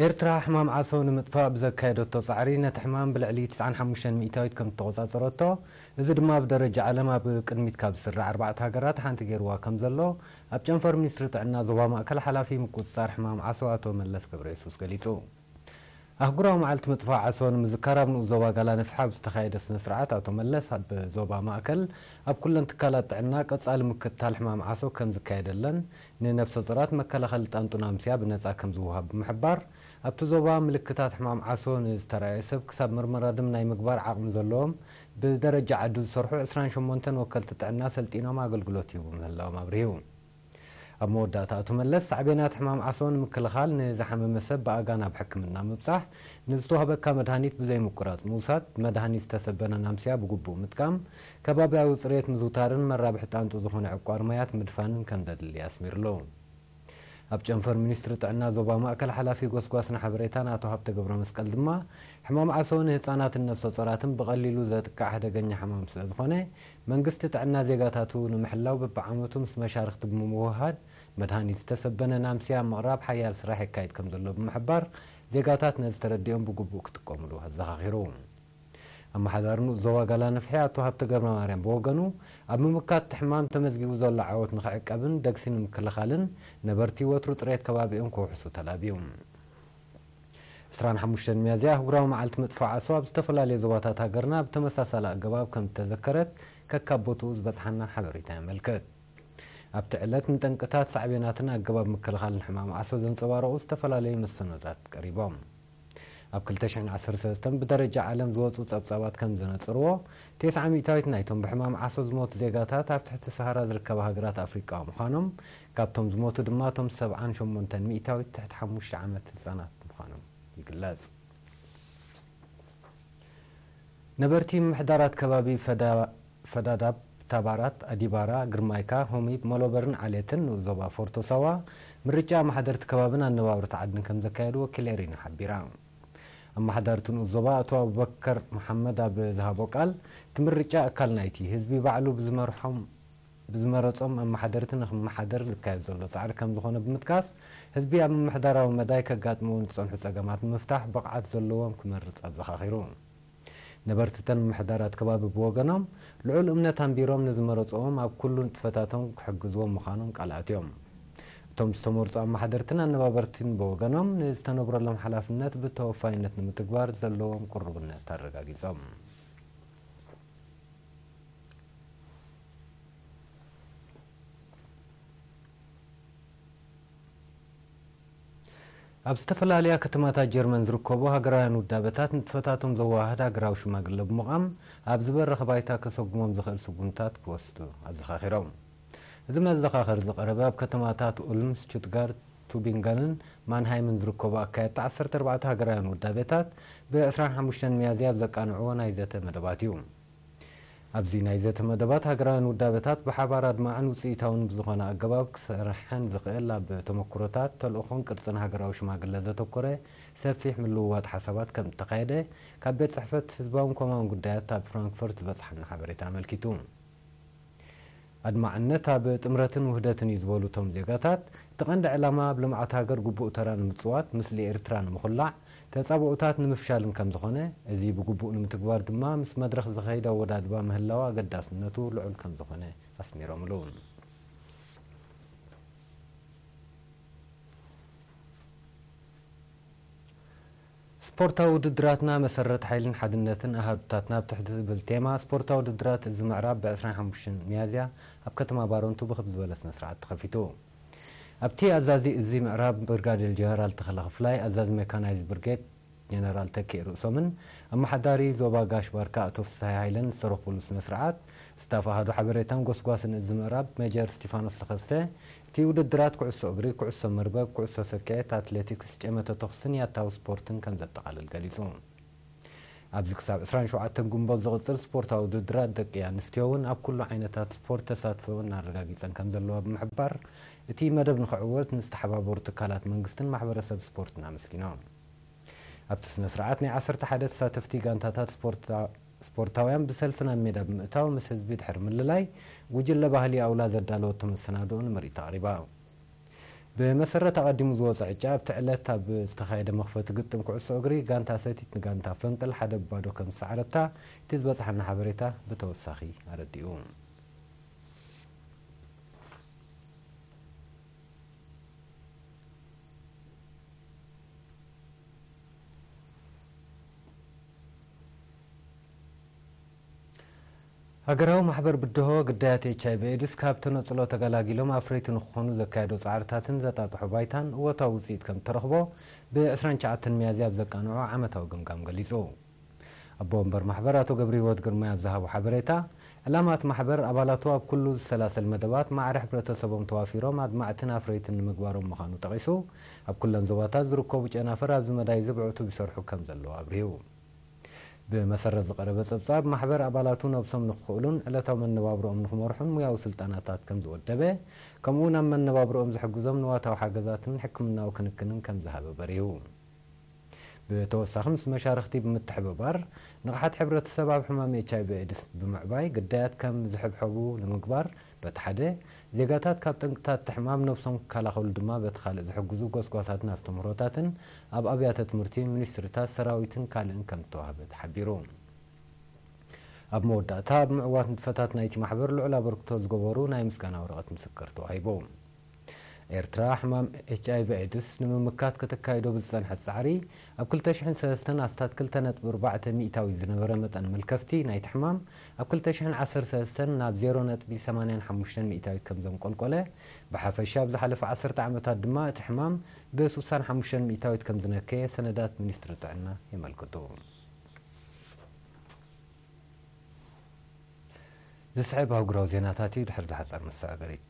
ኤርትራ ሕማም ዓሶ ንምጥፋእ ብዘካየደቶ ጻዕሪ፣ ነቲ ሕማም ብልዕሊ ትስዓን ሓሙሽተን ሚእታዊት ከም እተቖጻጸረቶ፣ እዚ ድማ ብደረጃ ዓለም ኣብ ቅድሚት ካብ ዝስራዕ ኣርባዕተ ሃገራት ሓንቲ ገይርዋ ከም ዘሎ፣ ኣብ ጨንፈር ሚኒስትሪ ጥዕና ዞባ ማእከል ሓላፊ ምቁጽጻር ሕማም ዓሶ ኣቶ መለስ ገብረየሱስ ገሊጹ። ኣህጉራዊ መዓልቲ ምጥፋእ ዓሶ ንምዝካር ኣብ ንኡስ ዞባ ጋላነፍሒ ኣብ ዝተኻየደ ስነ ስርዓት ኣቶ መለስ ኣብ ዞባ ማእከል ኣብ ኩለን ትካላት ጥዕና ቀጻሊ ምክትታል ሕማም ዓሶ ከም ዝካየደለን ንነፍሰ ጡራት መከላኸሊ ጣንጡ ናምስያ ብነጻ ከም ዝወሃብ ብምሕባር ኣብቲ ዞባ ምልክታት ሕማም ዓሶ ንዝተራእየ ሰብ ክሳብ ምርመራ ደም ናይ ምግባር ዓቕሚ ዘለዎም ብደረጃ ዓዱ ዝሰርሑ ዕስራን ሸሞንተን ወከልቲ ጥዕና ሰልጢኖም ኣገልግሎት ይህቡ ምህላዎም ኣብሪሁ። ኣብ መወዳእታ ኣቶ መለስ፣ ሳዕቤናት ሕማም ዓሶ ንምክልኻል ንዝሓመመ ሰብ ብኣጋ ናብ ሕክምና ምብጻሕ፣ ንዝተዋህበካ መድሃኒት ብዘይምቁራጽ ምውሳድ፣ መድሃኒት ዝተሰበነ ናምስያ ብግቡእ ምጥቃም፣ ከባብያዊ ጽሬት ምዝውታርን መራብሒ ጣንጡ ዝኾነ ዕቋር ማያት ምድፋንን ከም ዘድሊ ኣስሚርሉ። ኣብ ጨንፈር ሚኒስትሪ ጥዕና ዞባ ማእከል ሓላፊ ጎስጓስን ሓበሬታን ኣቶ ሃብተ ገብረመስቀል ድማ፣ ሕማም ዓሶ ንህጻናትን ነፍሰ ጾራትን ብቐሊሉ ዘጥቅዕ ሓደገኛ ሕማም ስለ ዝኾነ፣ መንግስቲ ጥዕና ዜጋታቱ ንምሕላው በብዓመቱ ምስ መሻርኽቲ ብምውህሃድ መድሃኒት ዝተሰበነ ናምስያ ኣብ ምቕራብ ሓያል ስራሕ የካይድ ከም ዘሎ ብምሕባር፣ ዜጋታት ነዚ ተረዲኦም ብግቡእ ክጥቀምሉ ኣዘኻኺሩ። ኣመሓዳሪ ንኡስ ዞባ ጋላነፍሒ ኣቶ ሃብተ ገብረማርያም ብወገኑ፣ ኣብ ምምካት እቲ ሕማም ተመዝጊቡ ዘሎ ዓወት ንኽዕቀብን ደግሲ ንምክልኻልን ነበርቲ ወትሩ ጽሬት ከባቢኦም ክውሕሱ ተላብዩ። ዕስራን ሓሙሽተን ሚያዝያ ኣህጉራዊ መዓልቲ ምጥፋእ ዓሶ ኣብ ዝተፈላለዩ ዞባታት ሃገርና ብተመሳሳሊ ኣገባብ ከም እተዘከረት ከካብ ቦትኡ ዝበጽሓና ሓበሬታ የመልክት። ኣብቲ ዕለት ንጠንቅታት ሳዕቤናትን ኣገባብ ምክልኻልን ሕማም ዓሶ ዘንጸባረቑ ዝተፈላለዩ መሰነዳት ቀሪቦም። ኣብ ክልተ ሽሕን ዓሰርተ ሰለስተን ብደረጃ ዓለም ዝወጹ ጸብጻባት ከም ዘነጽርዎ፣ ተስዓ ሚእታዊት ናይቶም ብሕማም ዓሶ ዝሞቱ ዜጋታት ኣብ ትሕቲ ሰሃራ ዝርከባ ሃገራት ኣፍሪቃ ምዃኖም፣ ካብቶም ዝሞቱ ድማ እቶም ሰብዓን ሸሞንተን ሚእታዊት ትሕቲ ሓሙሽተ ዓመት ህጻናት ምዃኖም ይግለጽ። ነበርቲ ምምሕዳራት ከባቢ ፈዳ-፣ ፈዳዳብ፣ ታባራት፣ ኣዲባራ፣ ግርማይካ፣ ሆሚብ፣ መሎበርን ዓሌትን ንኡስ ዞባ ፎርቶ ሳዋ ምርጫ ኣመሓደርቲ ከባብን ኣነባበርቲ ዓድን ከም ዘካየዱ ወኪል ኤሪና ሓቢራ። ኣመሓዳርቲ ንኡስ ዞባ ኣቶ ኣቡበከር መሓመድ ኣብ ዝሃቦ ቃል፣ እቲ ምርጫ ኣካል ናይቲ ህዝቢ ባዕሉ ብዝመርሖም ብዝመረጾም ኣመሓደርቲ ንኽመሓደር ዝካየድ ዘሎ ጻዕሪ ከም ዝኾነ ብምጥቃስ፣ ህዝቢ ኣብ ምምሕዳራዊ መዳይ ከጋጥምዎ ንዝጸንሑ ጸገማት ንምፍታሕ ብቕዓት ዘለዎም ክመርጽ ኣዘኻኺሩ። ነበርቲ እተን ምምሕዳራት ከባቢ ብወገኖም፣ ልዑል እምነት ኣንቢሮም ንዝመረጽዎም ኣብ ኩሉ ንጥፈታቶም ክሕግዝዎም ምዃኖም ቃል ኣትዮም። እቶም ዝተመርጹ ኣመሓደርትን ኣነባበርትን ብወገኖም፣ ንዝተነብረሎም ሓላፍነት ብተወፋይነት ንምትግባር ዘለዎም ቅሩብነት ኣረጋጊጾም። ኣብ ዝተፈላለያ ከተማታት ጀርመን ዝርከቡ ሃገራውያን ውዳበታት ንጥፈታቶም ዘወሃህድ ሃገራዊ ሽማግለ ብምዃም፣ ኣብ ዝበረኸ ባይታ ከሰጉሞም ዝኽእል ስጉምታት ክወስዱ ኣዘኻኺሮም። እዚ መዘኻኸሪ ዝቐረበ ኣብ ከተማታት ኡልም፣ ስቱትጋርት፣ ቱቢንገንን ማንሃይምን ዝርከቡ ኣካየድቲ ዓሰርተ ኣርባዕተ ሃገራውያን ውዳቤታት ብ ዕስራን ሓሙሽተን ሚያዝያ ኣብ ዘቃንዕዎ ናይ ዘተ መደባት እዩ። ኣብዚ ናይ ዘተ መደባት ሃገራውያን ውዳቤታት ብሓባር ኣድማዕን ውፅኢታውን ብዝኾነ ኣገባብ ክሰርሐን ዝኽእል ኣብ ተመኩሮታት፣ ተልእኾን ቅርፅን ሃገራዊ ሽማግለ ዘተኮረ ሰፊሕ ምልውዋጥ ሓሳባት ከም እተኻየደ ካብ ቤት ፅሕፈት ህዝባውን ኮማውን ጉዳያት ኣብ ፍራንክፈርት ዝበፅሓና ሓበሬታ ኣመልኪቱ። ኣድማዕነት ኣብ ጥምረትን ውህደትን እዩ ዝበሉ እቶም ዜጋታት፣ እቲ ቀንዲ ዕላማ ኣብ ልምዓት ሃገር ግቡእ ተራ ንምፅዋት፣ ምስሊ ኤርትራ ንምኹላዕ፣ ተፃብኦታት ንምፍሻልን ከም ዝኾነ፣ እዚ ብግቡእ ንምትግባር ድማ ምስ መድረኽ ዝኸይድ ኣወዳድባ ምህላው ኣገዳስነቱ ልዑል ከም ዝኾነ ኣስሚሮምሉ። ስፖርታዊ ውድድራትና መሰረት ሓይልን ሓድነትን ኣሃዱታትና ኣብ ትሕቲ ዝብል ቴማ ስፖርታዊ ውድድራት እዚ ምዕራብ ብ ዕስራን ሓሙሽተን ሚያዝያ ኣብ ከተማ ባረንቱ ብኽብ ዝበለ ስነ ስርዓት ተኸፊቱ። ኣብቲ ኣዛዚ እዚ ምዕራብ ብርጋዴር ጀነራል ተኸለ ክፍላይ፣ ኣዛዚ ሜካናይዝ ብርጌድ ጀነራል ተኪእ ርእሶምን ኣመሓዳሪ ዞባ ጋሽ ባርካ ኣቶ ፍስሃይ ሃይለን ዝተረኽቡሉ ስነ ስርዓት፣ ስታፍ ኣሃዱ ሓበሬታን ጎስጓስን እዚ ምዕራብ ሜጀር እስቲፋኖስ ተኸስተ፣ እቲ ውድድራት ኩዕሶ እግሪ፣ ኩዕሶ መርበብ፣ ኩዕሶ ሰኪዔት፣ ኣትሌቲክስ፣ ጨመተ ተኹስን ያታዊ ስፖርትን ከም ዘጠቓልል ገሊጹ። ኣብዚ ክሳብ ዕስራን ሸውዓተን ግንቦት ዝቕጽል ስፖርታዊ ውድድራት ደቂ ኣንስትዮ እውን ኣብ ኩሉ ዓይነታት ስፖርት ተሳትፎ እናረጋጊጸን ከም ዘለዋ ብምሕባር፣ እቲ መደብ ንኽዕወት ንዝተሓባበሩ ትካላት መንግስትን ማሕበረሰብ ስፖርትን ኣመስጊኖም። ኣብቲ ስነ ስርዓት ናይ ዓሰርተ ሓደ ተሳተፍቲ ጋንታታት ስፖርታ-፣ ስፖርታውያን ብሰልፊ ናብ ሜዳ ብምእታው ምስ ህዝቢ ድሕሪ ምልላይ፣ ጉጅለ ባህሊ ኣውላ ዘዳለወቶ መሰናድኦ ንምርኢት ኣቕሪባ። ብመሰረት ኣቐዲሙ ዝወፀ ዕጫ ኣብቲ ዕለት ኣብ ዝተኻየደ መኽፈቲ ግጥም ኩዕሶ እግሪ ጋንታ ሰቲት ንጋንታ ፈንቅል ሓደ ብባዶ ከም ዝሰዓረታ እቲ ዝበፅሓና ሓበሬታ ብተወሳኺ ኣረዲኡ። ሃገራዊ ማሕበር ብድሆ ግዳያት ኤች ኣይ ቪ ኤድስ ካብ ተነጽሎ ተገላጊሎም ኣፍረይቲ ንክኾኑ ዘካየዶ ጻዕርታትን ዘጣጥሖ ባይታን እወታዊ ውጽኢት ከም እተረኽቦ ብ ዕስራን ትሽዓተን ሚያዝያ ኣብ ዘቃንዖ ዓመታዊ ግምጋም ገሊጹ። ኣቦ ወንበር ማሕበር ኣቶ ገብረ ህይወት ግርማይ ኣብ ዝሃቦ ሓበሬታ፣ ዕላማ እቲ ማሕበር ኣባላቱ ኣብ ኩሉ ዝሰላሰል መደባት ማዕረ ሕብረተሰቦም ተዋፊሮም ኣድማዕትን ኣፍረይትን ንምግባሮም ምዃኑ ጠቒሱ፣ ኣብ ኩለን ዞባታት ዝርከቡ ጨናፍር ኣብዚ መዳይ እዚ ብዕቱብ ይሰርሑ ከም ዘለዉ ኣብሪሁ። ብመሰረት ዝቐረበ ጸብጻብ፣ ማሕበር ኣባላቱ ነብሶም ንኽኽእሉን ዕለታዊ መነባብሮኦም ንኽመርሑን ሙያዊ ስልጠናታት ከም ዝወደበ፣ ከምኡ'ውን ኣብ መነባብሮኦም ዝሕግዞም ንዋታዊ ሓገዛትን ሕክምናዊ ክንክንን ከም ዝሃበ በሪሁ። ብተወሳኺ፣ ምስ መሻርኽቲ ብምትሕብባር፣ ንቕሓት ሕብረተሰብ ኣብ ሕማም ኤች ኣይ ቪ ኤድስ ብምዕባይ ግዳያት ከም ዝሕብሐቡ ንምግባር በቲ ሓደ፣ ዜጋታት ካብ ጠንቅታት እቲ ሕማም ነብሶም ክከላኸሉ ድማ በቲ ካልእ ዝሕግዙ ጎስጓሳትን ኣስተምህሮታትን ኣብ ኣብያተ ትምህርቲ፣ ሚኒስትሪታት፣ ሰራዊትን ካልእን ከም ዝተዋህበ ተሓቢሩ። ኣብ መወዳእታ፣ ኣብ ምዕዋት ንጥፈታት ናይቲ ማሕበር ልዑል ኣበርክቶ ዝገበሩ ናይ ምስጋና ወረቐት ምስክር ተዋሂቡ። ኤርትራ፣ ሕማም ኤች ኣይ ቪ ኤድስ ንምምካት ከተካይዶ ብዝጸንሐት ጻዕሪ፣ ኣብ ክልተ ሽሕን ሰለስተን ኣስታት ክልተ ነጥቢ ኣርባዕተ ሚእታዊት ዝነበረ መጠን መልከፍቲ ናይቲ ሕማም፣ ኣብ ክልተ ሽሕን ዓሰርተ ሰለስተን ናብ ዜሮ ነጥቢ ሰማንያን ሓሙሽተን ሚእታዊት ከም ዘንቆልቆለ፣ ብሓፈሻ ኣብ ዝሓለፈ ዓሰርተ ዓመታት ድማ እቲ ሕማም ብ ሱሳን ሓሙሽተን ሚእታዊት ከም ዝነከየ ሰነዳት ሚኒስትሪ ጥዕና የመልክቱ። ዝስዕብ ኣህጉራዊ ዜናታት እዩ፣ ድሕሪ ዝሓጸር መሰጋገሪት።